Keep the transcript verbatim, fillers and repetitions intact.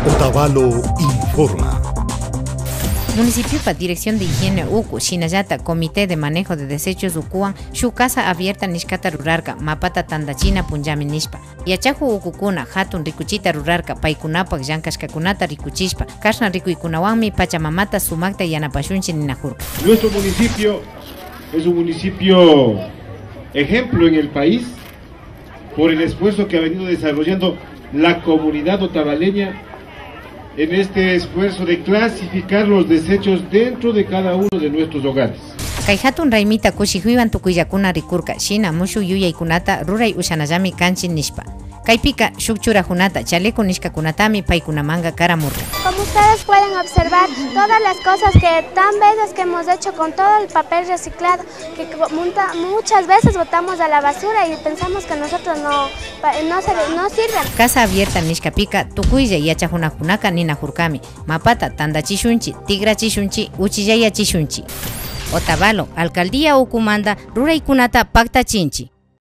Otavalo informa. Municipiopa Dirección de Higiene uku, shinallata Comité de Manejo de Desechos ukuwan shuk casa abierta nishkata rurarka mapata tandachina punllami nishpa. Yachaku ukukuna hatun rikuchita rurarka paykunapak llankashkakunata rikuchishpa, kashna rikuykunawanmi Pachamamata sumakta yanapashunchik ninakurka. Nuestro municipio es un municipio ejemplo en el país por el esfuerzo que ha venido desarrollando la comunidad otavaleña en este esfuerzo de clasificar los desechos dentro de cada uno de nuestros hogares. Kay hatun raymita kushikuywan tukuyllakuna rikurka, shina mushuk yuyaykunata ruray ushanallami kanchik nishpa. Kaypika shuk churakunata, chaleco nishkakunatami paykunamanka karamurka. Como ustedes pueden observar, todas las cosas que tan bellas que hemos hecho con todo el papel reciclado, que co- monta- muchas veces botamos a la basura y pensamos que nosotros no, pa- no, se- no sirven. Casa abierta nishkapika tukuylla yachakunakunaka ninakurkami, mapata tandachishunchik, tikrachishunchik, uchillayachishunchik. Otavalo alcaldía ukumanta ruraykunata paktachinchik.